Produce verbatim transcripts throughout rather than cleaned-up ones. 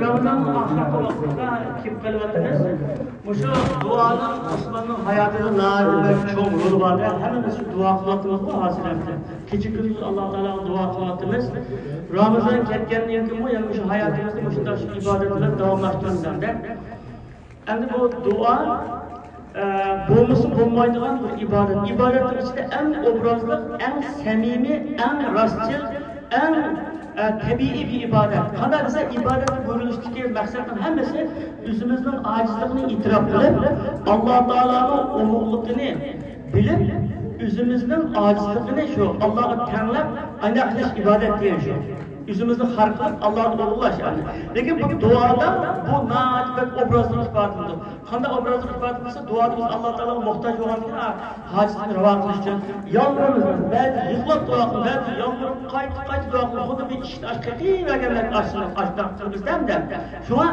رامىزاننىڭ ئاخىرقى ۋاقتىدا كېلىپ قېلىۋاتىمىز. مۇشۇ دۇئانىڭ ئىنساننىڭ ھاياتىدا ناھايىتى بەك چوڭ رولى بار. ھەممىمىز شۇ دۇئا قىلىۋاتىمىزغۇ ھازىر ھەمدە. كېچە كۈندۈز ئاللا تائالاغا دۇئا قىلىۋاتىمىز. رامىزان كەتكەندىن كېيىنمۇ يەنە مۇشۇ ھاياتىمىزدا مۇشۇنداق شۇ ئىبادەت بىلەن داۋاملاشتۇرىمىز ھەمدە. ئەمدى بۇ دۇئا، ئە، بولمىسا بولمايدىغان بىر ئىبادەت. ئىبادەتنىڭ ئىچىدە ئەڭ ئوبرازلىق، ئەڭ سەمىمىي، ئەڭ راستچىل، ئەڭ، ئە، تەبىئىي بىر ئىبادەت. قانداق دېسە، ئىبادەتكە بۇيرۇلۇشتىكى مەقسەتنىڭ ھەممىسى ئۆزىمىزنىڭ ئاجىزلىقىنى ئېتىراپ قىلىپ، ئاللا تائالانىڭ ئۇلۇغلۇقىنى بىلىپ، ئۆزىمىزنىڭ ئاجىزلىقىنى شۇ ئاللاغا تەڭلەپ، ئانداق قىلىش ئىبادەت دېگەن شۇ. ئۆزىمىزنى خار قىلىپ، ئاللانى ئۇلۇغلاش. لېكىن بۇ دۇئادا بۇ ناھايىتى بەك ئوبرازلىق ئىپادىلىنىدۇ. قانداق ئوبرازلىق ئىپادە قىلسا، دۇئادا بىز ئاللا تائالاغا موھتاج بولغاندىكىن، ھاجىتىنى راۋان قىلىش ئۈچۈن يالۋۇرىمىز. بەزى يىغلاپ دۇئا قىلىمىز، بەزى يالۋۇرۇپ قايتا، قايتا دۇئا قىلىمىز. خۇددى بىر ئىشىكنى ئاچ، قېقىۋەرگەندەك ئاچ، ئاچ قىلىمىز دەم دەم. شۇڭا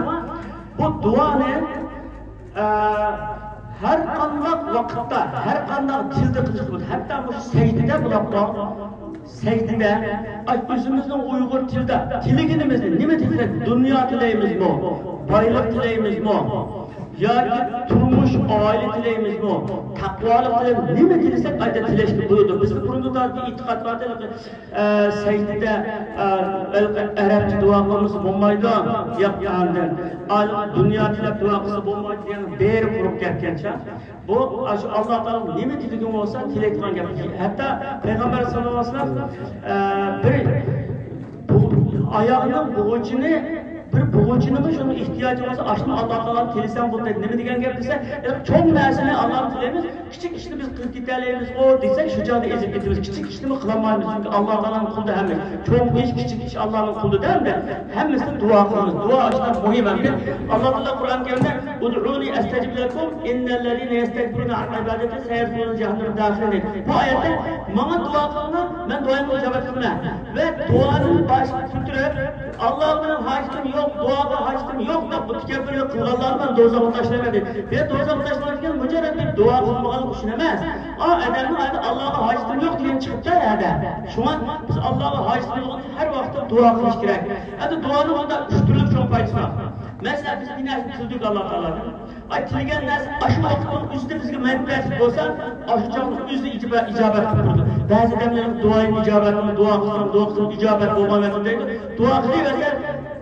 بۇ دۇئانى، ئە، ھەر قانداق ۋاقىتتا، ھەر قانداق تىلدا قىلىشقا بولىدۇ. ھەتتا مۇشۇ سەجدىدە بولۇپمۇ، سەجدىدە، ئاي، ئۆزىمىزنىڭ ئۇيغۇر تىلىدا تىلىگىنىمىزنى نېمە تىلىسەك، دۇنيا تىلەيمىزمۇ، بايلىق تىلەيمىزمۇ، ياكى تۇرمۇش، ئائىلە تىلەيمىزمۇ، تەقۋالىق تىلەيمىز، نېمە تىلىسەك، ئايدا تىلەشكە بولىدۇ. بىزدە بۇرۇندا بىر ئېتىقاد بار، ئە، سەجدىدە، ئە، ئەرەبچە دۇئا قىلمىسا بولمايدۇ، ياق، ئاندىن ئالىم دۇنيا تىلەپ دۇئا قىلسا بولمايدۇ دېگەن بىر قۇرۇپ گەپكەنچە. بۇ، ئاشۇ ئاللا تائالا نېمە تىلىگەن بولسا تىلەيدىغان گەپ. ھەتتا پەيغەمبەر ساللاللاھۇ ئەلەيھى ۋەسەللەم، ئە، بىر بۇ ئاياغنىڭ بۇغۇچىنى، بىر بۇغۇچىنىمۇ شۇنىڭ ئېھتىياجى بولسا، ئاشۇنى ئاللا تائالا تىلىسەڭ بولدى. نېمە دېگەن گەپ دېسە، چوڭ نەرسىنى ئاللانى تىلەيمىز، كىچىك ئىشنى بىز قىلىپ كېتەلەيمىزغۇ دېسەك، شۇ چاغدا ئېزىپ كېتىمىز. كىچىك ئىشنىمۇ قىلالمايمىز، چۈنكى ئاللا تائالانىڭ قولىدا ھەممە ئىش. چوڭ ئىش، كىچىك ئىش ئاللانىڭ قولىدا ھەمدە ھەممىسىنى دۇئا قىلىمىز. دۇئا ئاشۇنداق مۇھىم ھەمدە. ئاللا تائالا قۇرئان كەرىمدە، «ئۇدئۇنى ئەستەجىب لەكۇم، ئىننەللەزىنە يەستەكبىرۇنە ئەن ئىبادەتى سەيەدخۇلۇنە جەھەننەمە داخىرىن» دەيدۇ. بۇ ئايەتتە، ماڭا دۇئا قىلىڭلار، مەن دۇئايىڭلارنى ئىجابەت قىلىمەن. ۋە دۇئانى باشقا كۆتۈرۈپ، ئاللاغا مېنىڭ ھاجىتىم يوق، دۇئاغا ھاجىتىم يوق دەپ، بۇ تەكەببۇرلۇق قىلغانلارنى مەن دوزاخقا تاشلايمەن دەيدۇ. بۇ دوزاخقا تاشلايدىغان مۇجەررەت بىر دۇئا قىلمىغانلىق ئۈچۈن ئەمەس. ئا ئادەمنىڭ ئايدا ئاللاغا ھاجىتىم يوق دېگەن چىقىپتۇ ھەدە. شۇڭا بىز ئاللاغا ھاجىتىمىز بولغاندا ھەر ۋاقىتتا دۇئا قىلىش كېرەك. ئەمدى دۇئانىڭ ئۇندا ئۈچ تۈرلۈك چوڭ پايدىسى بار. مەسىلەن، بىز بىر نەرسە تىلىدۇق ئاللا تائالادىن. ئاي، تىلىگەن نەرسە ئاشۇ ۋاقىتنىڭ ئۆزىدە بىزگە مەنپەئەتلىك بولسا، ئاشۇ چاغدا ئۆزى ئىجابە-، ئىجابەت قىلىپ تۇرىدۇ. بەزى ئادەملەر دۇئايىم ئىجابەت، دۇئا قىلسام، دۇئا قىلسام ئىجابەت بولمايۋاتىدۇ دەيدۇ. دۇئا قىلىۋەرسە،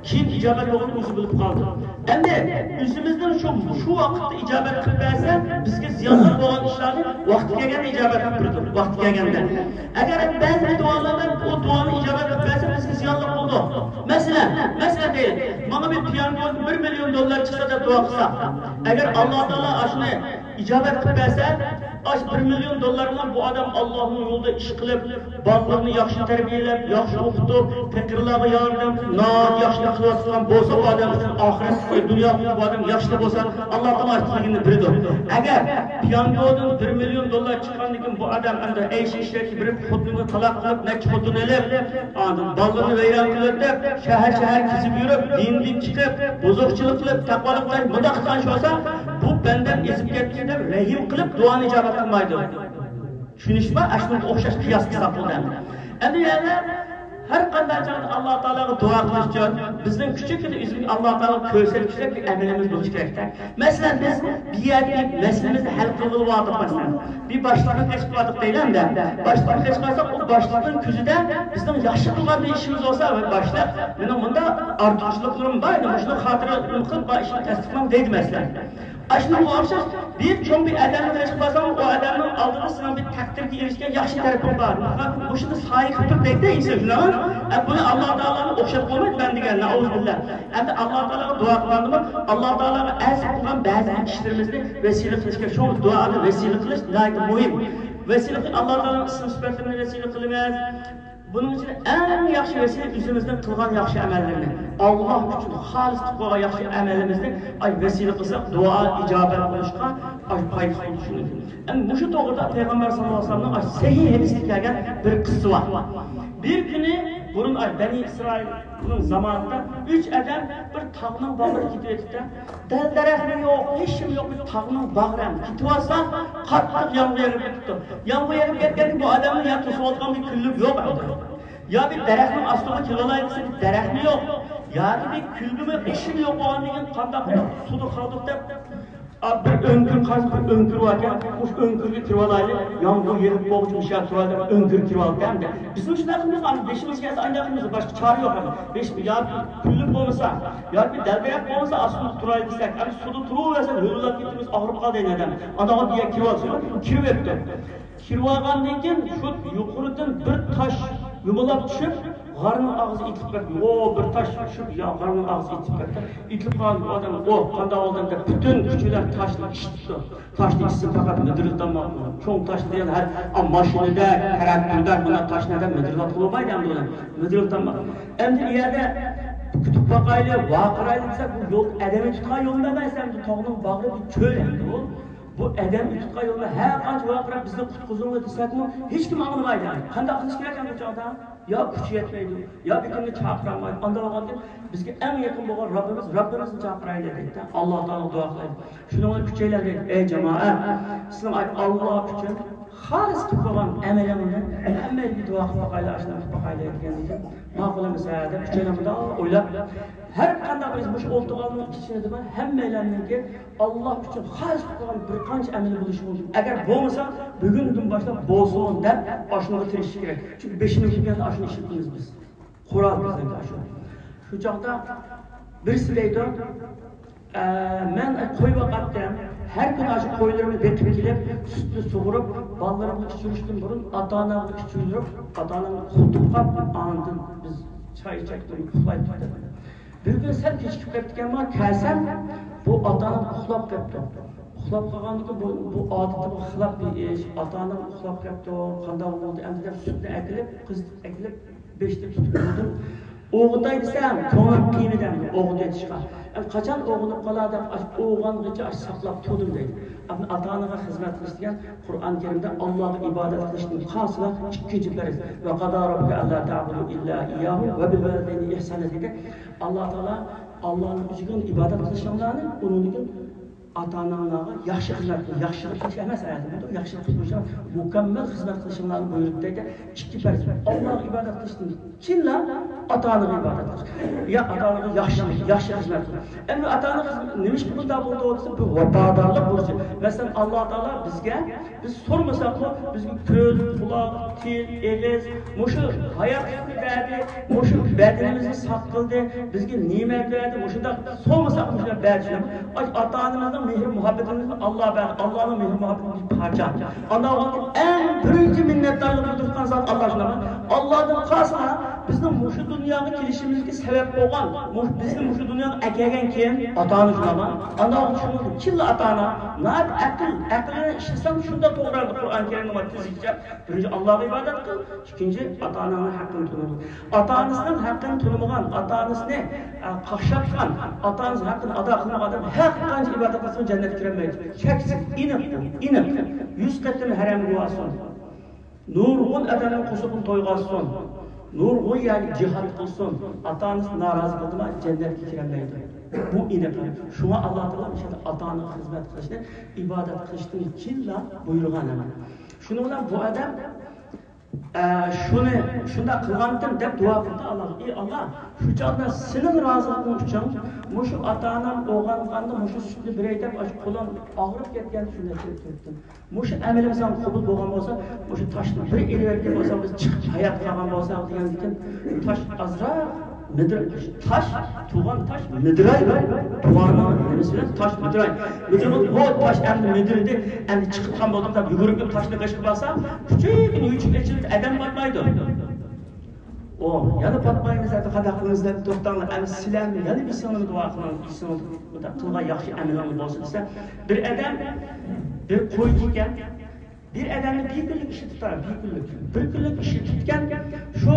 كېيىن ئىجابەت بولغىنى ئۆزى بىلىپ قالىدۇ. ئەمدى ئۆزىمىزنىڭ شۇ، شۇ ۋاقىتتا ئىجابەت قىلىپ بەرسە، بىزگە زىيانلىق بولغان ئىشلارنى ۋاقتى كەلگەندە ئىجابەت قىلىپ تۇرىدۇ. ۋاقتى كەلگەندە. ئەگەر بەزى دۇئالاردا ئۇ دۇئانى ئىجابەت قىلىپ بەرسە، بىزگە زىيانلىق بولىدۇ. مەسىلەن، مەسىلەن دەيلى، ماڭا بىر پىيانگودىن بىر مىليون دوللار چىقسا دەپ دۇئا قىلساق، ئەگەر ئاللا تائالا ئاشۇنى ئىجابەت قىلىپ بەرسە، ئاشۇ بىر مىليون دوللار بىلەن بۇ ئادەم ئاللانىڭ يولىدا ئىش قىلىپ، بالىلىرىنى ياخشى تەربىيەلەپ، ياخشى ئوقۇتۇپ، پېقىرلارغا ياردەم قىلىپ، ناھايىتى ياخشىلىق قىلىۋاتقان بولسا، بۇ ئادەم ئۈچۈن ئاخىرەت، دۇنيا بۇ ئادەم ياخشى بولسا، ئاللا تائالا ئاشۇ تىلىگىنىنى بېرىدۇ. ئەگەر پىيانگودىن بىر مىليون دوللار چىققاندىن كېيىن بۇ ئادەم ئەمدى ئەيش ئىشرەتكە بېرىپ، خوتۇنىنى تالاق قىلىپ، نەچچە خوتۇن ئېلىپ، ئاندىن بالىلىرىنى ۋەيران قىلىۋېتىپ، شەھەر-شەھەر كېزىپ يۈرۈپ، دىندىن چىقىپ، بۇزۇقچىلىق قىلىپ، تەقۋالىق قىلىپ، مۇنداق قىلغان ئىش بولسا، بۇ بەندەم ئېزىپ كەتتى دەپ رەھىم قىلىپ دۇئانى ئىجابەت قىلمايدۇ. چۈشىنىش بار، ئاشۇنىڭغا ئوخشاش قىياس قىلساق بولىدۇ. ئەمدى يەنە ھەر قانداق چاغدا ئاللا تائالاغا دۇئا قىلىش ئۈچۈن بىزنىڭ كۈچىمىزنى ئۆزىمىزگە ئاللا تائالاغا كۆرسەتكۈچىلىك بىر ئەمىلىمىز بولۇشى كېرەك. مەسىلەن، بىز بىر يەردە مەسىلىمىزنى ھەل قىلغىلى باردۇق، مەسىلەن، بىر باشلىقنى قېچىپ باردۇق دەيلى ئەمدى. باشلىقنى قېچىپ قالساق، ئۇ باشلىقنىڭ كۆزىدە بىزنىڭ ياخشى قىلغان بىر ئىشىمىز بولسا، ۋە باشلىق مېنىڭ مۇنداق ئارتۇقچىلىقلىرىم بار ئىدى، مۇشۇنى خاتىرە قىلىپ، بۇ ئىشنى تەستىقلاڭ دەيدۇ، مەسىلەن. ئاشۇنىڭغا ئوخشاش بىر چوڭ بىر ئادەمنى قېچىپ قالساڭ، ئۇ ئادەمنىڭ ئالدىدا سېنىڭ بىر تەقدىرگە ئېرىشكەن ياخشى تەرىپىڭ بار. مۇشۇنى سايە قىلىپ تۇر دەيدۇ ئىنسان شۇنداق. ئە، بۇنى ئاللا تائالاغا ئوخشاپ قويمايدۇ بەندىگە، نەئۇزۇبىللا. ئەمدى ئاللا تائالاغا دۇئا قىلغاندىمۇ، ئاللا تائالاغا ئەرز قىلغان بەزى ئىشلىرىمىزنى ۋەسىلە قىلىشقا، شۇ دۇئانى ۋەسىلە قىلىش ناھايىتى مۇھىم. ۋەسىلە قىل-، ئاللا تائالاغا ئىسىم سۈپەتلىرىنى ۋەسىلە قىلىمىز. بۇنىڭ ئىچىدە ئەڭ ياخشى ۋەسىلە ئۆزىمىزنىڭ قىلغان ياخشى ئەمەللىرىنى، ئاللا ئۈچۈن خالىس قىلىپ قويغان ياخشى ئەمەلىمىزنى، ئاي، ۋەسىلە قىلساق، دۇئا ئىجابەت بولۇشقا، ئاي، پايدىسى بولىدۇ شۇنىڭ. ئەمدى مۇشۇ توغرىدا پەيغەمبەر ساللاللاھۇ ئەلەيھى ۋەسەللەمنىڭ، ئاي، سەھىھ ھەدىستە كەلگەن بىر قىسسە بار. بىر كۈنى بۇرۇن، ئاي، بەنى ئىسرائىلنىڭ زامانىدا ئۈچ ئادەم بىر تاغنىڭ باغرىدا كېتىۋېتىپتۇ. دەل-دەرەخمۇ يوق، ھېچنېمە يوق، بىر تاغنىڭ باغرى ئەمدى. كېتىۋاتسا، قاتتىق يامغۇر يېغىپ كېتىپتۇ. يامغۇر يېغىپ كەتكەندە بۇ ئادەمنى يا توسۇۋالىدىغان بىر كۈنلۈك يوق ئەمدى. يا بىر دەرەخنىڭ ئاستىغا كېلىۋالاي دېسە، بىر دەرەخمۇ يوق. ياكى بىر كۈلگىمۇ، ئىشىمۇ يوق بولغاندىن كېيىن قانداق قىلىپ سۇدا قالدۇق دەپ، ئا، بىر ئۆڭكۈر قازىپ، بىر ئۆڭكۈر باركەن، مۇشۇ ئۆڭكۈرگە كىرىۋالايلى، يامغۇر يېغىپ بولغۇچە مۇشۇ يەردە تۇرايلى دەپ ئۆڭكۈرگە كىرىۋالدى ئەمدى. بىزمۇ شۇنداق قىلىمىز، ئەمدى بېشىمىزغا كەلسە ئانداق قىلىمىز، باشقا چارە يوق ئەمدى. بېشىم ياكى كۈلۈپ بولمىسا، ياكى دەلبىرەك بولمىسا، ئاستىدا تۇرايلى دېسەك، ئەمدى سۇدا تۇرۇۋەرسەك، ھۆلۈلەپ كېتىمىز، ئاغرىپ قالدى ئادەم. ئانداق دېگەن كىرىۋالسا، كىرىۋەپتۇ. كىرىۋالغاندىن كېيىن شۇ يۇقىرىدىن بىر تاش يۇمىلاپ چۈشۈپ، غارنىڭ ئاغزىغا ئېتىلىپ كەتتى. ئو، بىر تاش چۈشۈپ، يا غارنىڭ ئاغزىغا ئېتىلىپ كەتتى. ئېتىلىپ قالغان بۇ ئادەم، ئو، قانداق بولدى دەپ پۈتۈن كۈچى بىلەن تاشنى ئىچتى. تاشنى ئىچسە پەقەت مىدىرلىتالماپتۇ. چوڭ تاشنى دېگەن ھەر، ئا، ماشىنىدەك، تىراكتوردەك بۇنداق تاشنى ئادەم مىدىرلاتقىلى بولمايدۇ ئەمدى ئۇنى. مىدىرلىتالمايدۇ. ئەمدى ئۇ يەردە كۈتۈپ باقايلى، ۋارقىرايلى دېسەك، بۇ يول ئادەمنى تۇتقان يول ئەمەس ئەمدى، تاغنىڭ باغرى بىر چۆل ئەمدى ئۇ. بۇ ئادەمنى تۇتقان يولدا ھەر قانچە ۋارقىراپ بىزنى قۇتقۇزۇڭلار دېسەكمۇ، ھېچكىم ئاڭلىمايدۇ. قانداق قىلىش كېرەك ئەمدى چاغدا؟ يا كۈچى يەتمەيدۇ، يا بىر كىمنى چاقىرالمايدۇ. ئانداق بولغاندىكىن بىزگە ئەڭ يېقىن بولغان رەببىمىز، رەببىمىزنى چاقىرايلى دەيدۇ. ئاللا تائالاغا دۇئا قىلايلى. شۇنىڭ بىلەن كۈچەيلەيلى. ئەي جامائەت، سىلەر ئاللا ئۈچۈن خالىس قىلىپ قويغان ئەمىلىڭلارنى ھەممەيلەن بىر دۇئا قىلىپ باقايلى، ئاشۇنداق قىلىپ باقايلى دېگەندىكىن، ماقۇل ئەمىسە دەپ ئۈچەيلەن مۇنداق ئويلاپ، ھەر قانداق بىز مۇشۇ ئولتۇرغاننىڭ ئىچىدە ھەممەيلەننىڭكى ئاللا ئۈچۈن خالىس قىلغان بىر قانچە ئەمەل بولۇشى مۇمكىن. ئەگەر بولمىسا، بۈگۈندىن باشلاپ بولسۇن دەپ ئاشۇنىڭغا تىرىشىش كېرەك. چۈنكى بېشىمىزدىن كەلگەندە ئاشۇنى ئىشلىتىمىز بىز. قورال بىزنىڭكى ئاشۇ. شۇ چاغدا بىرسى دەيدۇ، ئە، مەن قوي باقاتتىم. ھەر كۈنى ئاشۇ قويلىرىمنى بېقىپ كېلىپ، سۈتنى سۇغۇرۇپ، بالىلىرىمغا ئىچۈرۈشتىن بۇرۇن ئاتا-ئانامغا ئىچۈرۈپ، ئاتا-ئانامنى قۇتۇپ قاپ، ئاندىن بىز چاي ئىچەتتۇق، ئۇخلايتتۇق دەپ. بىر كۈنى سەل كېچىكىپ قېپتىكەنمەن، كەلسەم، بۇ ئاتا-ئانام ئۇخلاپ قېپتۇ. ئۇخلاپ قالغاندىكىن بۇ، بۇ ئادىتىمگە خىلاپ بىر ئىش. ئاتا-ئانام ئۇخلاپ قېپتۇ، قانداق بولدى ئەمدى دەپ سۈتنى ئەكېلىپ، قىزىتىپ ئەكېلىپ، بېشىدا تۇتۇپ تۇردۇم. ئويغىتاي دېسەم، كۆڭلۈم قىيمىدى ئەمدى ئويغىتىۋېتىشقا. ئەمدى قاچان ئويغىنىپ قالار دەپ، ئاشۇ ئويغانغىچە ئاشۇ ساقلاپ تۇردۇم دەيدۇ. ئەمدى ئاتا-ئانىغا خىزمەت قىلىش دېگەن قۇرئان كەرىمدە ئاللاغا ئىبادەت قىلىشتىن قالسىلا ئىككىنچى پەرز. ۋە قەزا رەببۇكە ئەللا تەئبۇدۇ ئىللا ئىيياھۇ ۋە بىل ۋەلىدەينى ئىھسانا دېدى. ئاللا تائالا ئاللانىڭ ئۆزىگە ئىبادەت قىلىشىڭلارنى، ئۇنىڭدىن كېيىن ئاتا-ئاناڭلارغا ياخشى خىزمەت قىل، ياخشىلىق قىلىش ئەمەس، ئايەتتە بۇ ياخشىلىق قىلىش، مۇكەممەل خىزمەت قىلىشىڭلارنى بۇيرۇدى دەيدۇ. ئىككى پەرز. ئاللاغا ئىبادەت قىلىشتىن كېيىنلا ئاتا-ئاناغا ئىبادەت قىلىش. يا ئاتا-ئاناغا ياخشىلىق، ياخشى خىزمەت قىل. ئەمدى ئاتا-ئانا خىزمىتى نېمە ئىش بۇنداق بولدى دېسە، بۇ ۋاپادارلىق بۇرچى. مەسىلەن، ئاللا تائالا بىزگە، بىز سورىمىساقمۇ، بىزگە كۆز، قۇلاق، تىل، ئېغىز، مۇشۇ ھاياتلىقنى بەردى، مۇشۇ بەدىنىمىزنى ساقلىدى، بىزگە نېمەت بەردى، مۇشۇنداق سورىمىساقمۇ مۇشۇنداق بەردى. ئاشۇ ئاتا-ئانىمىزنىڭ مېھىر-مۇھەببىتىمىزنى ئاللا بەردى. ئاللانىڭ مېھىر-مۇھەببىتى بىر پارچە. ئانداق ۋاقىتتا ئەڭ بىرىنچى مىننەتدارلىق بىلدۈرىدىغان زات ئاللا شۇنداقمۇ؟ ئاللادىن قالسا، بىزنىڭ مۇشۇ دۇنياغا كېلىشىمىزگە سەۋەب بولغان، مۇ-، بىزنى مۇشۇ دۇنياغا ئەكەلگەن كىم؟ ئاتا-ئانا شۇنداقمۇ؟ ئانداق ۋاقىتتا شۇنىڭدىن كېيىنلا ئاتا-ئانا. ناھايىتى ئەقىل، ئەقىلنى ئىشلىسەم شۇنداق توغرا قۇرئان كەرىمنىڭ تېزىگىچە. بىرىنچى ئاللاغا ئىبادەت قىل، ئىككىنچى ئاتا-ئاناڭنىڭ ھەققىنى تونۇغىن. ئاتا-ئانىسىنىڭ ھەققىنى تونۇمىغان، ئاتا-ئانىسىنى، ئە، قاقشاتقان، ئاتا-ئانىسىنىڭ ھەققىنى ئادا قىلمىغان ئادەم ھەر قانچە ئىبادەت قىلسىمۇ جەننەتكە كىرەلمەيدۇ. شەكسىز، ئېنىق بۇ، ئېنىق. يۈز قېتىم ھەرەمگە بارسۇن. نۇرغۇن ئادەمنىڭ قورسىقىنى تويغۇزسۇن. نۇرغۇن يەرگە جىھاد قىلسۇن. ئاتا-ئانىسى نارازى بولدىما جەننەتكە كىرەلمەيدۇ. بۇ ئېنىق. شۇڭا ئاللا تائالا مۇشۇ ئاتا-ئانىغا خىزمەت قىلىشنى ئىبادەت قىلىشتىن كېيىنلا بۇيرۇغان ئەمەس. شۇنىڭ بىلەن بۇ ئادەم، ئە، شۇنى شۇنداق قىلغانتىم دەپ دۇئا قىلدى ئاللاغا. ئى ئاللا، شۇ چاغدا سېنىڭ رازىلىقىڭ ئۈچۈن مۇشۇ ئاتا-ئانام ئويغانغاندا مۇشۇ سۈتنى بېرەي دەپ ئاشۇ قولۇم ئاغرىپ كەتكەن شۇنداق قىلىپ تۇرۇپتىم. مۇشۇ ئەمىلىم ساڭا قوبۇل بولغان بولسا، مۇشۇ تاشنى بىر ئېلىۋەتكەن بولساڭ، بىز چىقىپ ھايات قالغان بولساق دېگەندىكىن، تاش ئازراق مىدىر-، تاش، تۇغان تاش مىدىراي بىر، تۇغاننىڭ نېمىسى بىلەن تاش مىدىراي. مىدىرىغۇ، ھو، تاش ئەمدى مىدىردى، ئەمدى چىقىپ قالغان بولدۇم دەپ يۈگۈرۈپ تاشنى قېچىپ بارسا، كۈچۈككىنە يۈچۈك ئېچىلىپ ئادەم پاتمايدۇ. ئۇ، يەنە پاتمايمىز، ئەمدى قانداق قىلىمىز دەپ توختاڭلار، ئەمدى سىلەرمۇ يەنە بىرسىڭلارنى دۇئا قىلىڭ، بىرسىڭلار بۇنداق قىلغان ياخشى ئەمىلىڭلار بولسا دېسە، بىر ئادەم بىر قويچى ئىكەن، بىر ئادەمنى بىر كۈنلۈك ئىشلىتىپتۇ، بىر كۈنلۈك، بىر كۈنلۈك ئىشلىتىپتىكەن، شۇ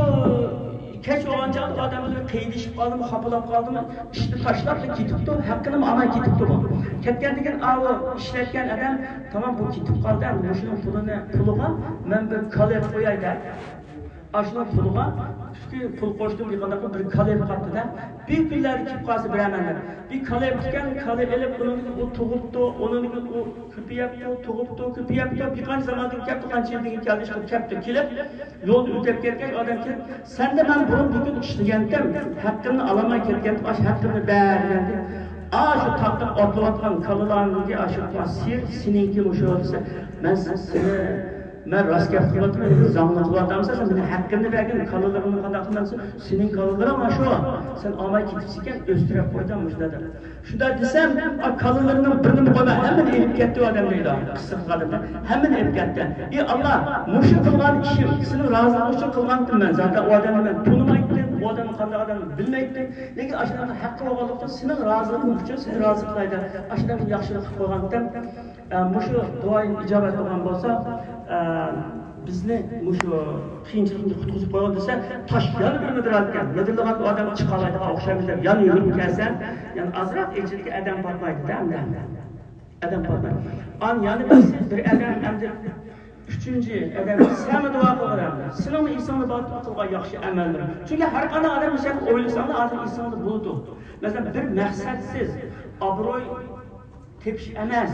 كەچ بولغان چاغدا ئۇ ئادەم بىلەن قىينىشىپ قالدىمۇ، خاپىلاپ قالدىمۇ، ئىشنى تاشلاپلا كېتىپتۇ، ھەققىنىمۇ ئالماي كېتىپتۇ بۇ. كەتكەندىن كېيىن ئاۋۇ ئىشلەتكەن ئادەم، تامام بۇ كېتىپ قالدى، ئەمدى مۇشۇنىڭ پۇلىنى، پۇلىغا مەن بىر كالا ئېلىپ قوياي دەپ. ئاشۇنىڭ پۇلىغا ئۈچكە پۇل قوشتۇم، يېقىندا بىر كالا ئېلىپ قاپتۇ-دە. بىر كۈنلەردە كېلىپ قالسا بىرەر مەن دەپ. بىر كالا ئېلىپتىكەن، كالا ئېلىپ، ئۇنىڭدىن ئۇ تۇغۇپتۇ، ئۇنىڭدىن ئۇ كۆپىيەپتۇ، تۇغۇپتۇ، كۆپىيەپتۇ. بىر قانچە زاماندىن كېيىن كەپتۇ، قانچە يىلدىن كېيىن كەلدى، ئىشقىلىپ كەپتۇ، كېلىپ، يولدا ئۆتۈپ كەتكەن ئادەم كېلىپ، سەندە مەن بۇرۇن بىر كۈن ئىشلىگەنتىم، ھەققىمنى ئالالماي كەتكەنتىم، ئاشۇ ھەققىمنى بەر دېگەنتى. ئاشۇ تاقتا ئاتلىۋاتقان كالىلارنىڭكى ئاشۇ سىر سېنىڭكى مۇشۇ دېسە، مەن سېنى، مەن راست گەپ قىلىۋاتىمەن، زاڭلىق قىلىۋاتامسەن، سەن مېنىڭ ھەققىمنى بەرگىن، كالىلىرىمنى قانداق قىلىمەن دېسە، سېنىڭ كالىلىرىڭ ئاشۇ، سەن ئالماي كېتىپسىكەن، ئۆستۈرۈپ قويدۇم مۇشۇنداق دەپ. شۇنداق دېسەم، ئا، كالىلىرىنىڭ بىرىنىمۇ قويماي، ھەممىنى ئېلىپ كەتتى ئۇ ئادەم دەيدۇ، قىسسا قىلغان ئادەمدە. ھەممىنى ئېلىپ كەتتى. ئى ئاللا، مۇشۇ قىلغان ئىشىم سېنىڭ رازىلىقىڭ ئۈچۈن قىلغانتىم مەن. زادى ئۇ ئادەمنى مەن تونۇمايتتىم، ئۇ ئادەمنى قانداق ئادەم بىلمەيتتىم. لېكىن ئاشۇنداق ھەققى بولغانلىقتىن سېنىڭ رازىلىقىڭ ئۈچۈن سېنى رازى قىلاي دەپ ئاشۇنداق ياخشىلىق قىلىپ قويغانتىم. ئە، مۇشۇ دۇئايىم ئىجابەت بولغان بولسا، ئە، بىزنى مۇشۇ قىيىنچىلىقتىن قۇتقۇزۇپ قويغان دېسە، تاش يەنە بىر مىدىرلىدىكەن. مىدىرلىغان ئۇ ئادەم چىقالايدىغان ئوخشايمىز دەپ يەنە يۈگۈرۈپ كەلسە، يەنە ئازراق ئېچىلدىكى ئادەم پاتمايدۇ-دە ئەمدى. ئادەم پاتمايدۇ. ئان يەنە بىر، بىر ئادەم ئەمدى ئۈچىنچى ئادەم سەنمۇ دۇئا قىلغىن ئەمدى. سېنىڭمۇ ئېسىڭدە بار قىلغان ياخشى ئەمەللىرىڭ. چۈنكى ھەر قانداق ئادەم بىر ئىشنى ئويلىساڭلا ھازىر ئېسىڭدە بولىدۇ. مەسىلەن، بىر مەقسەتسىز ئابرۇي تېپىش ئەمەس،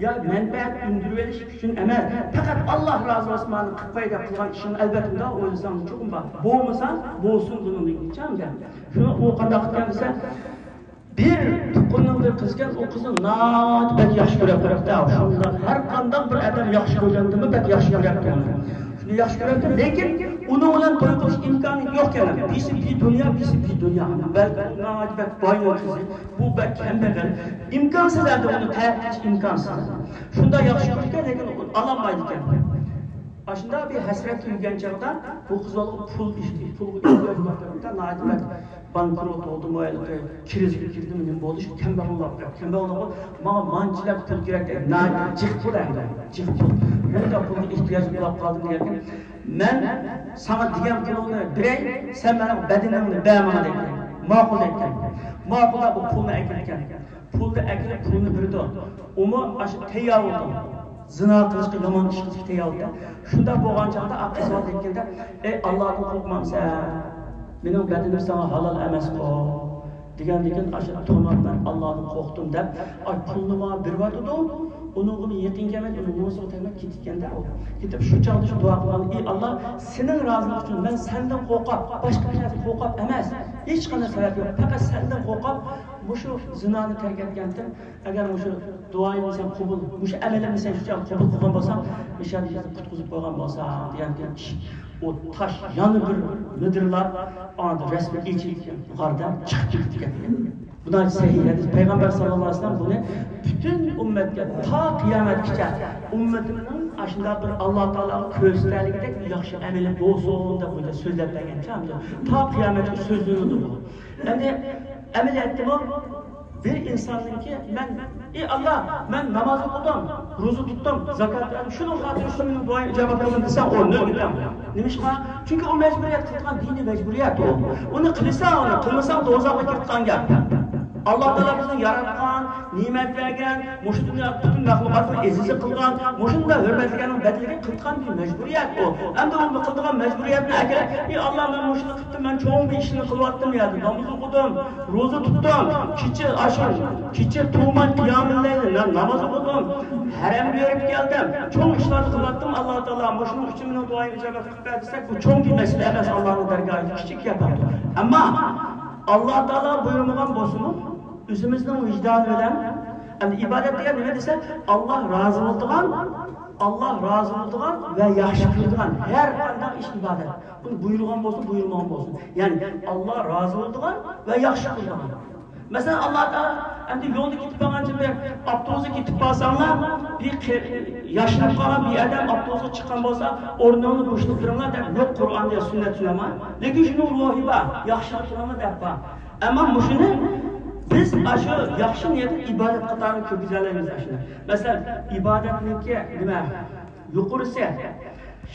يا مەنپەئەت ئۈندۈرۈۋېلىش ئۈچۈن ئەمەس، پەقەت ئاللا رازى بولسۇن، مانا قىلىپ قوياي دەپ قىلغان ئىشىڭ، ئەلۋەتتە، مۇنداق ئويلىساڭ چوقۇم بار. بولمىسا، بولسۇن بۇنىڭدىن كېيىن، دەپ. شۇ، ئۇ قانداق ئىكەن دېسە، بىر تۇغقىنىنىڭ بىر قىزى ئىكەن، ئۇ قىزنى ناھايىتى بەك ياخشى كۆرۈپ قويۇپتۇ. شۇنداق ھەر قانداق بىر ئادەم ياخشى كۆرگەندىنمۇ بەك ياخشى كۆرەتتى ئۇنى. شۇنى ياخشى كۆرەتتى، لېكىن ئۇنىڭ بىلەن توي قىلىش ئىمكانى يوق ئىكەن. بىرسى بىدۇنيا، بىرسى بىدۇنيا. بەلكى ئۇ ناھايىتى بەك باينىڭ قىزى. بۇ بەك كەمبەغەل. ئىمكانسىز ئەمدى ئۇنى تەرك قىلىش ئىمكانسىز. شۇنداق ياخشى كۆرىدىكەن، لېكىن ئالالمايدىكەن. ئاشۇنداق بىر ھەسرەتكە يۈرگەن چاغدا بۇ قىز بالىغا پۇل، پۇلغا ئېھتىياجى بار دەپ، ناھايىتى بەك بانكروت بولدىمۇ، ھېلىقى كىرىزىسكە كىردىمۇ، نېمە بولدى، شۇ كەمبەغەل بولۇپ قالدى. كەمبەغەل بولۇپ، ماڭا مانچىلىك پۇل كېرەك دەپ، ناھايىتى جىق پۇل ئەمدى، جىق پۇل. بۇنداق پۇلغا ئېھتىياجىم بولۇپ قالدىم دېگەنكەن، مەن ساڭا دېگەن پۇلۇڭنى بېرەي، سەن مېنىڭ بەدىنىڭنى بەر ماڭا دەيدىكەن. ماقۇل دەيدىكەن. ماقۇل دەپ بۇ پۇلنى ئەكېلىدىكەن. پۇلنى ئەكېلىپ، پۇلنى بېرىدۇ. ئۇمۇ ئاشۇ تەييار بولىدۇ. زىنا قىلىشقا، يامان ئىش قىلىشقا تەييار بولىدۇ. شۇنداق بولغان چاغدا ئاقىسىغا دەيدىكەن، ئەي، ئاللادىن قورقمامسەن؟ مېنىڭ بەدىنىم ساڭا ھالال ئەمەسقۇ؟ دېگەندىكىن، ئاشۇ تامام مەن ئاللادىن قورقتۇم دەپ، ئاي، پۇلنى ماڭا بېرىۋاتىدۇ. ئۇنىڭغىمۇ يېقىن كەلمەي، ئۇنىڭ نومۇسىغا تەگمەي كېتىدىكەن-دە ئۇ. كېتىپ شۇ چاغدا شۇ دۇئا قىلغان، ئى ئاللا، سېنىڭ رازىلىقىڭ ئۈچۈن مەن سەندىن قورقۇپ، باشقا بىر نەرسە قورقۇپ ئەمەس، ھېچقانداق سەۋەب يوق، پەقەت سەندىن قورقۇپ مۇشۇ زىنانى تەرك ئەتكەنتىم. ئەگەر مۇشۇ دۇئايىمنى سەن قوبۇل، مۇشۇ ئەمىلىمنى سەن شۇ چاغدا قوبۇل قىلغان بولساڭ، ئىنشائاللا قۇتقۇزۇپ قويغان بولساڭ دېگەن ئىش. ئۇ تاش يەنە بىر مىدىرلاپ، ئاندىن رەسمىي ئېچىلىپ، غاردىن چىقىپ كېتىدىكەن. بۇنى سەھىھ ھەدىس. پەيغەمبەر ساللاللاھۇ ئەلەيھى ۋەسەللەم بۇنى پۈتۈن ئۈممەتكە تا قىيامەتكىچە ئۈممىتىمنىڭ ئاشۇنداق بىر ئاللا تائالاغا كۆرسىتەلىگۈدەك ياخشى ئەمىلى بولسۇن دەپ بۇنى سۆزلەپ بەرگەن. تا قىيامەتكە سۆزلىنىدۇ بۇ. ئەمدى ئەمەلىيەتتىمۇ بىر ئىنساننىڭكى، مەن، ئى ئاللا، مەن ناماز ئوقۇدۇم، روزا تۇتتۇم، زاكات بەردىم، شۇنىڭ خاتىرىسى ئۈچۈن مېنىڭ دۇئايىم ئىجابەت بولغىن دېسە، ئۇ نۆل ئېتەم. نېمىشقا؟ چۈنكى ئۇ مەجبۇرىيەت قىلىدىغان دىنىي مەجبۇرىيەت ئۇ. ئۇنى قىلساڭ، ئۇنى قىلمىساڭ، دوزاخقا كىرىدىغان گەپ. ئاللا تائالا بىزنى ياراتقان، نېمەت بەرگەن، مۇشۇ دۇنيادا پۈتۈن مەخلۇقاتنى ئەزىزلىك قىلغان، مۇشۇنداق ھۆرمەتلىگەننىڭ بەدىلىگە قىلىدىغان بىر مەجبۇرىيەت ئۇ. ئەمدى ئۇ قىلىدىغان مەجبۇرىيەتنى ئەكىرىپ، ئى ئاللا، مەن مۇشۇنى قىلدىم، مەن چوڭ بىر ئىشنى قىلىۋاتتىم، يا ناماز ئوقۇدۇم، روزا تۇتتۇم، كېچە ئاشۇ، كېچە تۇرماي قىيامۇللەيل، ناماز ئوقۇدۇم، ھەرەمگە بېرىپ كەلدىم، چوڭ ئىشلارنى قىلىۋاتتىم، ئاللا تائالا مۇشۇنىڭ ئۈچۈن مېنىڭ دۇئايىمنى ئىجابەت قىلىپ بەر دېسەك، بۇ چوڭ بىر مەسىلە ئەمەس، ئاللانىڭ دەرگاھىدا كىچىك گەپ ئەمدى. ئەمما ئاللا تائالا بۇيرۇمىغان بولسىمۇ، ئۆزىمىزنىڭ ۋىجدانى بىلەن، ئەمدى ئىبادەت دېگەن نېمە دېسە، ئاللا رازى بولىدىغان، ئاللا رازى بولىدىغان ۋە ياخشى كۆرىدىغان ھەر قانداق ئىش ئىبادەت. بۇنى بۇيرۇغان بولسۇن، بۇيرۇمىغان بولسۇن. يەنى ئاللا رازى بولىدىغان ۋە ياخشى كۆرىدىغان. مەسىلەن، ئاللا تائالا ئەمدى يولدا كېتىپ بارغانچە بىر ئاپتوبۇستا كېتىپ بارساڭلار، بىر قېرى-، ياشىنىپ قالغان بىر ئادەم ئاپتوبۇسقا چىققان بولسا، ئورنۇڭنى بوشىتىپ تۇرۇڭلار دەپ يوق قۇرئاندا يا سۈننەتتە شۇنداقمۇ؟ لېكىن شۇنىڭ روھى بار، ياخشىلىق قىلىڭلار دەپ بار. ئەمما مۇشۇنى بىز ئاشۇ ياخشى نىيەتنى ئىبادەت قاتارىغا كىرگۈزەلەيمىز ئاشۇنى. مەسىلەن، ئىبادەتنىڭكى نېمە؟ يۇقىرىسى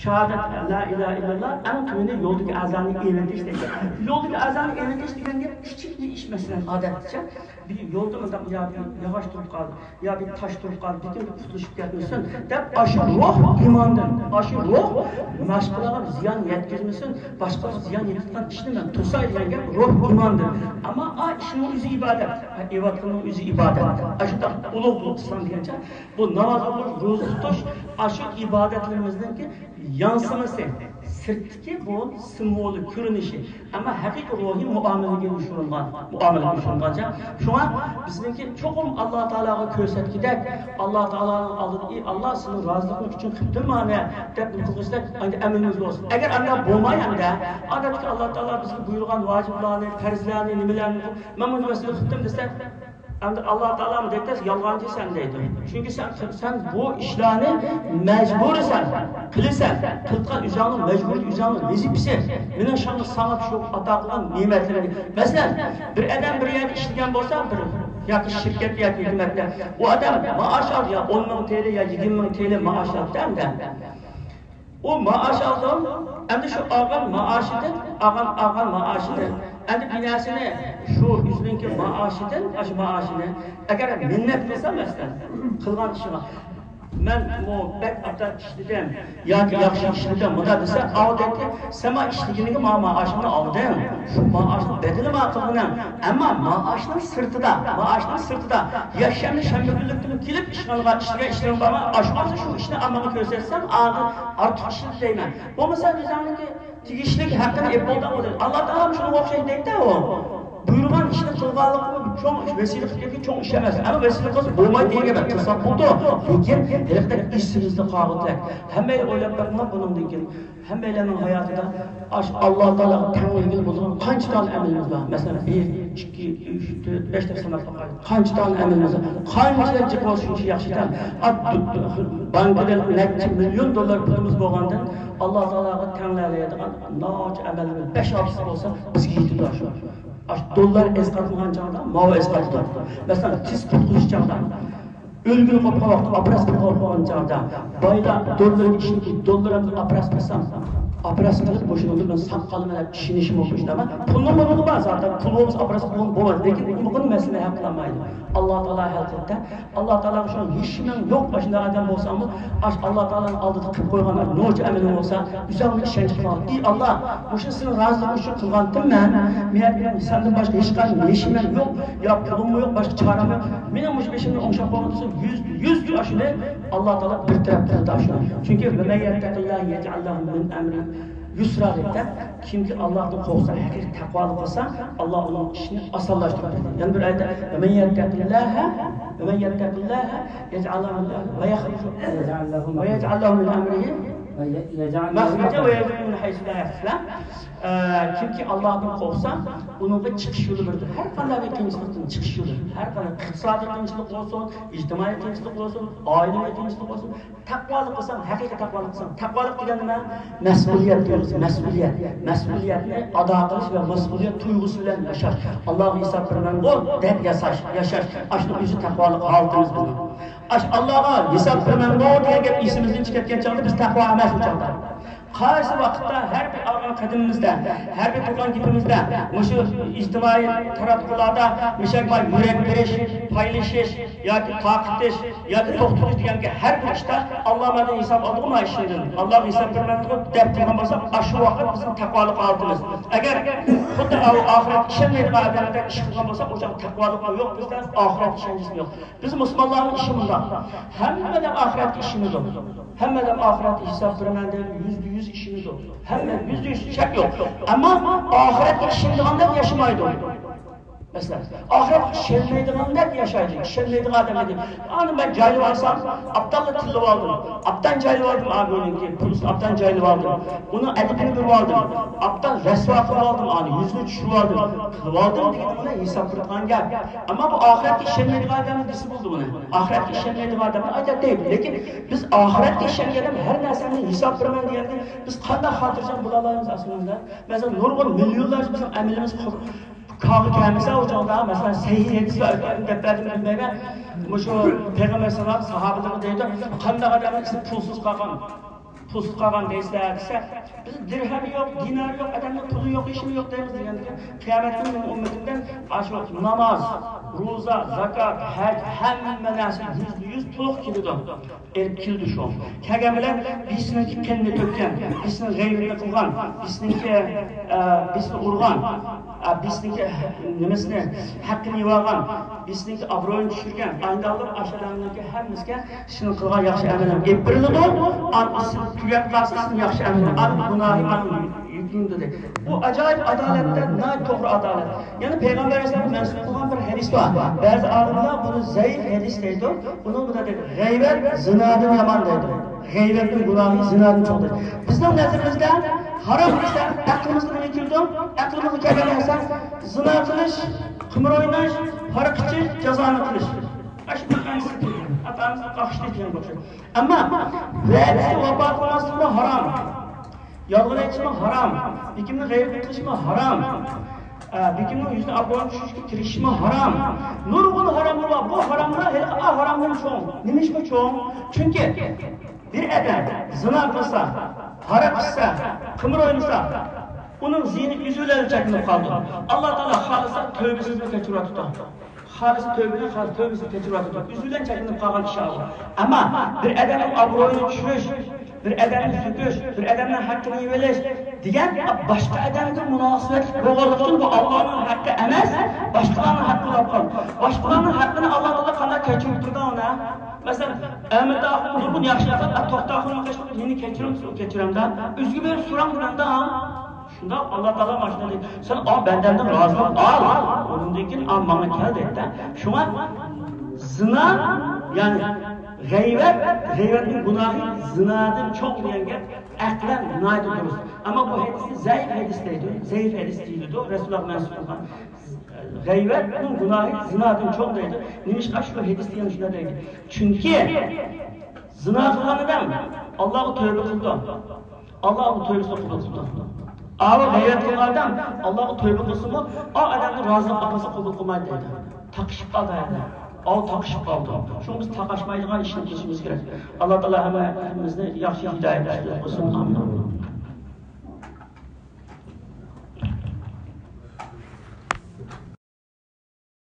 شاھادەت، لا ئىلاھە ئىللاللا، ئەڭ تۆۋىنى يولدىكى ئەزاننى ئېلىۋېتىش دەيدۇ. يولدىكى ئەزاننى ئېلىۋېتىش دېگەن گەپ كىچىك بىر ئىش، مەسىلەن، ئادەتتىچە. بىر يولدا مۇنداق يا بىر ياغاچ تۇرۇپ قالدى، يا بىر تاش تۇرۇپ قالدى، لېكىن قۇتۇلۇشۇپ كەتمىسۇن دەپ، ئاشۇ روھ ئىماندىن، ئاشۇ روھ باشقىلارغا زىيان يەتكۈزمىسۇن، باشقىلارغا زىيان يېتىدىغان ئىشنى مەن توساي دېگەن گەپ روھ ئىماندىن. ئەمما ئا ئىشنىڭ ئۆزى ئىبادەت، ھە، ئېۋەتكىنىڭ ئۆزى ئىبادەت. ئاشۇنداق ئۇلۇغ بۇ ئىسلام دېگەنچە، بۇ ناماز ئوقۇش، روزا تۇتۇش، ئاشۇ ئىبادەتلىرىمىزنىڭكى يانسىمىسى، سىرتتىكى بۇ سىمۋولى، كۆرۈنۈشى، ئەمما ھەقىقىي روھىي مۇئامىلىگە يوشۇرۇنغان، مۇئامىلىگە يوشۇرۇنغانچە. شۇڭا بىزنىڭكى چوقۇم ئاللا تائالاغا كۆرسەتكۈدەك، ئاللا تائالانىڭ ئالدىدا، ئى ئاللا، سېنىڭ رازىلىقىڭ ئۈچۈن قىپتىم مانا دەپ نېمە قىلغۇچىدەك ئەمەلىمىز بولسۇن. ئەگەر ئانداق بولماي ئەمدى، ئادەتتىكى ئاللا تائالا بىزگە بۇيرۇغان ۋاجىپلارنى، پەرزلەرنى، نېمىلەرنى مەن مۇنچە ۋەسىلە قىپتىم دېسەك، ئەمدى ئاللا تائالا دەيدۇ، يالغانچى سەن دەيدۇ. چۈنكى سەن، سەن بۇ ئىشلارنى مەجبۇرىسەن، قىلىسەن، قىلىدىغان ئۆزۈڭنىڭ مەجبۇرىيىتى، ئۆزۈڭنىڭ ۋەزىپىسى. مېنىڭ شۇڭا ساڭا شۇ ئاتا قىلغان نېمەتلىرىمنى. مەسىلەن، بىر ئادەم بىر يەردە ئىشلىگەن بولسا، بىر ياكى شىركەت ياكى ھۆكۈمەتتە، ئۇ ئادەم مائاش ئالدى، يا ئون مىڭ تىيىن، يا يىگىرمە مىڭ تىيىن مائاش ئالدى ئەمدى. ئۇ مائاش ئالدىم، ئەمدى شۇ ئالغان مائاشىدىن، ئالغان، ئالغان مائاشىدىن، ئەمدى بىر نەرسىنى شۇ ئۆزىنىڭكى مائاشىدىن، ئاشۇ مائاشىنى، ئەگەر مىننەت قىلسا، مەسىلەن، قىلغان ئىشىغا، مەن بۇ بەك ئابدال ئىشلىدىم ياكى ياخشى ئىشلىدىم، مۇنداق دېسە، ئاۋۇ دەيدىكى، سەن ما ئىشلىگىنىڭگە ما مائاشىڭنى ئالدىڭ، شۇ مائاشنىڭ بەدىلى ما قىلغىنىڭ. ئەمما مائاشنىڭ سىرتىدا، مائاشنىڭ سىرتىدا يەكشەنبە، شەنبە كۈنلۈكتىن كېلىپ ئىشخانىغا ئىشلىگەن ئىشلىرىڭ بارمۇ؟ ئاشۇ بولسا شۇ ئىشنى ئاممىغا كۆرسەتسەڭ، ئاندىن ئارتۇق ئىشلىدى دەيمەن. بولمىسا ئۆزۈڭنىڭكى تېگىشلىك ھەققىنى ئېلىپ بولدى ئۇ دەيدۇ. ئاللا تائالا شۇنىڭغا ئوخشايدۇ دەيدۇ ئۇ. بۇيرۇغان ئىشنى قىلغانلىقى چوڭ ئىش، ۋەسىلە قىلىپ كەتكەن چوڭ ئىش ئەمەس. ئەمما ۋەسىلە قىلسا بولمايدۇ دېگەن گەپ ئەمەس. قىلساق بولىدۇ. لېكىن ھېلىقىدەك ئېسىمىزدە قالغۇدەك. ھەممەيلەن ئويلاپ بېقىڭلار بۇنىڭدىن كېيىن. ھەممەيلەننىڭ ھاياتىدا ئاشۇ ئاللا تائالاغا تەڭ بولغىلى بولىدىغان قانچە تال ئەمىلىمىز بار؟ مەسىلەن، بىر، ئىككى، ئۈچ، تۆت، بەش دەپ ساناپ باقايلى. قانچە تال ئەمىلىمىز بار؟ قانچە جىق بولسا شۇنچە ياخشى ئەكەن. ئا، دۇ-، دۇ-، بانكىدا نەچچە مىليون دوللار پۇلىمىز بولغاندىن ئاللا تائالاغا تەڭلەلەيدىغان ناچە ئەمەلىمىز بەش-ئالتىسى بولسا بىزگە يېتىدۇ شۇ. ئاشۇ دوللار ئەسقاتمىغان چاغدا ماۋۇ ئەسقاتىدۇ. مەسىلەن، تىز قۇرۇق چاغدا، ئۆلگىلى قوپقان ۋاقىتتا، ئاپېراتسىيە قىلىپ قويغان چاغدا، بايلار دوللارغا ئىشىنىپ، دوللار ئاپېراتسىيە قىلسام، ئاپېراتسىيە قىلىپ مۇشۇنىڭدىن مەن ساق قالىمەن دەپ ئىشىنىشى مۇمكىن. ئەمما پۇلنىڭ بۇنىڭغا بار زادى، پۇل بولمىسا ئاپېراتسىيە قىلغىلى بولمايدۇ. لېكىن بۇنى مەسىلە ھەل قىلالمايدۇ. ئاللا تائالا ھەل قىلىدۇ. ئاللا تائالاغا شۇ ھېچ ئىشىڭ يوق، ئاشۇنداق ئادەم بولساڭمۇ، ئاشۇ ئاللا تائالانىڭ ئالدىدا قىلىپ قويغان نۇرچە ئەمىلىڭ بولسا، ئۆزۈڭنى ئىشەنچ قىلغان، ئى ئاللا، مۇشۇ سېنىڭ رازىلىقىڭ ئۈچۈن قىلغانتىم مەن، مېنىڭ سەندىن باشقا ھېچقانداق ھېچىمەن يوق، يا پۇلۇممۇ يوق، باشقا چارەم يوق، مېنىڭ مۇشۇ بېشىمدىن ئوڭشاپ قويغىن دېسە، يۈز، يۈز ئاشۇنى ئاللا تائالا بىر تەرەپ قىلدى ئاشۇنى. چۈنكى، وَمَن يَتَّقِ اللَّهَ يَجْعَل لَّهُ مِنْ أَمْرِهِ يُسْرًا دەيدۇ. كىمكى ئاللاھتىن قورقسا، ھەقىقىي تەقۋالىق قىلسا، ئاللا ئۇنىڭ ئىشىنى ئاسانلاشتۇرىدۇ. يەنە بىر ئايەتتە، وَمَن يَتَّقِ اللَّهَ، وَمَن يَتَّقِ اللَّهَ يَجْعَلْ لَهُ مِنْ، وَيَخْرُجْ، يَجْعَلْ لَهُ مِنْ أَمْرِهِ مَخْرَجًا وَيَرْزُقْهُ مِنْ حَيْثُ لَا يَحْتَسِبُ. ئە، كىمكى ئاللاھتىن قورقسا، ئۇنىڭغا چىقىش يولى بىردۇر. ھەر قانداق بىر قىيىنچىلىقتىن چىقىش يولى. ھەر قانداق ئىقتىسادىي قىيىنچىلىق بولسۇن، ئىجتىمائىي قىيىنچىلىق بولسۇن، ئائىلىۋى قىيىنچىلىق بولسۇن، تەقۋالىق قىلساڭ، ھەقىقىي تەقۋالىق قىلساڭ، تەقۋالىق دېگەن نېمە؟ مەسئۇلىيەت تۇيغۇسى، مەسئۇلىيەت. مەسئۇلىيەتنى ئادا قىلىش ۋە مەسئۇلىيەت تۇيغۇسى بىلەن ياشاش. ئاللاغا ھېساب بېرىمەنغۇ دەپ ياساش، ياشاش. ئاشۇنىڭ ئۆزى تەقۋالىق ھالىتىمىز بىزنىڭ. ئاشۇ ئاللاغا ھېساب بېرىمەنغۇ دېگەن گەپ ئېسىمىزدىن چىقىپ كەتكەن چاغدا بىز تەقۋا ئەمەس ئۇ چاغدا. قايسى ۋاقىتتا ھەر بىر ئالغان قەدىمىمىزدە، ھەر بىر قىلغان گېپىمىزدە، مۇشۇ ئىجتىمائىي تاراتقۇلاردا مۇشۇ يۈرەك بېرىش، پايلىشىش ياكى تارقىتىش ياكى توختىتىش دېگەنكى ھەر بىر ئىشتا ئاللا مەندىن ھېساب ئالىدىغۇ ما ئىشىڭدىن، ئاللاغا ھېساب بېرىمەن دەپ قىلغان بولساق، ئاشۇ ۋاقىت بىزنىڭ تەقۋالىق ھالىتىمىز. ئەگەر خۇددى ئاۋۇ ئاخىرەتكە ئىشەنمەيدىغان ئادەملەردەك ئىش قىلغان بولساق، ئۇ چاغ تەقۋالىقمۇ يوق بىزدە، ئاخىرەت ئىشەنچىمۇ يوق. بىز مۇسۇلمانلارنىڭ ئىشى مۇنداق. ھەممە ئادەم ئاخىرەتكە ئىشىنىدۇ. ھەممە ئادەم ئاخىرەتكە ھېساب بېرىمەن دەپ يۈزدە يۈز ئىشىنىدۇ. ھەممە يۈزدە يۈز شەك يوق. ئەمما ئاخىرەتكە ئىشىنىدىغاندەك ياشىمايدۇ. مەسىلەن، ئاخىرەتكە ئىشەنمەيدىغاندەك ياشايدۇ. ئىشەنمەيدىغان ئادەم دېدى، ئانا مەن جايلىۋالسام، ئابداللا تىللىۋالدىم، ئابدان جايلىۋالدىم، ئابىنىڭكى پۇلىسىنى ئابدان جايلىۋالدىم، ئۇنىڭ ئەدىپىنى بېرىۋالدىم، ئابدان رەسۋا قىلىۋالدىم، ئانا يۈزىنى چۈشۈرۈۋالدىم، قىلىۋالدىم دېگىنى بىلەن ھېساب بېرىدىغان گەپ. ئەمما بۇ ئاخىرەتكە ئىشەنمەيدىغان ئادەم دېسە بولىدۇ بۇنى. ئاخىرەتكە ئىشەنمەيدىغان ئادەم ئايتاتتى. لېكىن بىز ئاخىرەتكە ئىشەنگەن ئادەم ھەر نەرسەمدىن ھېساب بېرىمەن دېگەندە بىز قانداق خاتىرجەم بولالايمىز ئەسلىمىزدە؟ مەسىلەن، نۇرغۇن مىليونلارچە بىزنىڭ ئەمىلىمىز قۇر-، كارغا كەلمىسە، ئۇ چاغدا، مەسىلەن، سەھىھ ھەدىسلەر دەپ بەردىم بىلمەيمەن. مۇشۇ پەيغەمبەر ئەلەيھىسسالام ساھابىلىرىغا دەيدۇ، قانداق ئادەم ئىسمى پۇلسىز قالغان؟ توسۇپ قالغان دەيسىلەر دېسە، بىز دىرھەم يوق، دىنار يوق، ئادەمنىڭ پۇلى يوق، ھېچنېمە يوق دەيمىز دېگەندىكىن، قىيامەتتە مېنىڭ ئۈممىتىمدىن ئاشۇ ناماز، روزا، زاكات، ھەج، ھەممە نەرسە يۈزدە يۈز تولۇق كېلىدۇ. ئېلىپ كېلىدۇ شۇ. كەلگەن بىلەن بىرسىنىڭكى قېنىنى تۆككەن، بىرسىنىڭ غەيۋىتىنى قىلغان، بىرسىنىڭكى، ئە، بىرسىنى ئۇرغان، ئە، بىرسىنىڭكى نېمىسىنى، ھەققىنى يېۋالغان، بىرسىنىڭكى ئابرۇيىنى چۈشۈرگەن، ئاينداقلىق ئاشۇ ئادەمنىڭكى ھەممىسىگە كىشىنىڭ قىلغان ياخشى ئەمىلى ئېلىپ بېرىلىدۇ. ئانىسى تۈگەپ قالسا، سىزنىڭ ياخشى ئەمىلى، ئانىڭ گۇناھى، ئانىڭ يۈكلىنىدۇ دەيدۇ. بۇ ئاجايىپ ئادالەتتە ناھايىتى توغرا ئادالەت. يەنە پەيغەمبەر ئەلەيھىسسالامغا مەنسۇپ قىلغان بىر ھەدىس بار. بەزى ئالىملار بۇنى زەئىپ ھەدىس دەيدۇ. بۇنىڭ بىلەن دەيدۇ، غەيۋەت زىنادىن يامان دەيدۇ. غەيۋەتنىڭ گۇناھى زىنادىن چوڭ دەيدۇ. بىزنىڭ نەزىرىمىزدە ھارام دېسە ئەقلىمىزگە نېمە كېلىدۇ؟ ئەقلىمىزگە كەلگەن نەرسە زىنا قىلىش، قىمار ئويناش، ھاراق ئىچىش، جازانى قىلىش. ئاشۇ ئاتا-ئانىسىنى قاقشىتىش دېگەن ئوخشايدۇ. ئەمما ۋەدىسىگە ۋاپا قىلماسلىقمۇ ھارام. يالغان ئېيتىشمۇ ھارام. بىكىمنى غەيۋەت قىلىشمۇ ھارام. ئە، بىكىمنىڭ يۈزىنى ئابرۇيىنى چۈشۈرۈشكە تىرىشىشمۇ ھارام. نۇرغۇن ھاراملار بار. بۇ ھاراملار ھېلىقى ئا ھارامدىن چوڭ. نېمىشقا چوڭ؟ چۈنكى بىر ئادەم زىنا قىلسا، ھاراق ئىچسە، قىمار ئوينىسا، ئۇنىڭ زىيىنى ئۆزى بىلەن چەكلىنىپ قالىدۇ. ئاللا تائالا خالىسا تۆۋبىسىنى كەچۈرۈۋېتىدۇ. خالىسا تۆۋىنى، خالىسا تۆۋبىسىنى كەچۈرۈۋاتىدۇ. ئۆزى بىلەن چەكلىنىپ قالغان ئىش ئۇ. ئەمما بىر ئادەمنىڭ ئابرۇيىنى چۈشۈرۈش، بىر ئادەمنى سۆكۈش، بىر ئادەمنىڭ ھەققىنى يېۋېلىش دېگەن باشقا ئادەمگە مۇناسىۋەتلىك بولغانلىقى ئۈچۈن بۇ ئاللانىڭ ھەققى ئەمەس، باشقىلارنىڭ ھەققى بولۇپ قالدى. باشقىلارنىڭ ھەققىنى ئاللا تائالا قانداق كەچۈرۈپ تۇرىدۇ ئۇنى؟ مەسىلەن، ئەمىر ئاخۇن نۇرغۇن ياخشى ئىشلار قىلىپ، توختى ئاخۇن قىلىشقا مېنى كەچۈرەمسىز؟ كەچۈرەمدە. ئۆزىگە بېرىپ سوراڭ دېمەمدە. شۇنداق، ئاللا تائالا مانا شۇنداق دەيدۇ. سەن ئا بەندەمدىن رازىلىق ئال، ئۇنىڭدىن كېيىن ئا ماڭا كەل دەيدۇ. شۇڭا زىنا، يەنى غەيۋەت، غەيۋەتنىڭ گۇناھى زىنادىن چوڭ دېگەن گەپ ئەقلەن ناھايىتى دۇرۇس. ئەمما بۇ ھەدىسنى زەئىپ ھەدىس دەيدۇ، زەئىپ ھەدىس دېيىلىدۇ، رەسۇلۇللاھقا مەنسۇپ قىلغان. غەيۋەتنىڭ گۇناھى زىنادىن چوڭ دەيدۇ. نېمىشقا شۇ ھەدىس دېگەن شۇنداق دەيدۇ؟ چۈنكى زىنا قىلغان ئادەم ئاللاغا تۆۋبە قىلىدۇ. ئاللا ئۇنىڭ تۆۋبىسىنى قوبۇل قىلىدۇ. ئاۋۇ غەيۋەت قىلغان ئادەم ئاللاغا تۆۋبە قىلسىمۇ، ئا ئادەمنىڭ رازىلىق ئاپىسى قوبۇل قىلمايدۇ دەيدۇ. تاقىشىپ قالدى ئادەم. ئاۋۇ تاقىشىپ قالدى. شۇڭا بىز تاقاشمايدىغان ئىشنى قىلىشىمىز كېرەك. ئاللا تائالا ھەممىمىزنى ياخشى ھىدايەت ئۈستىدە قىلسۇن. ئامىن.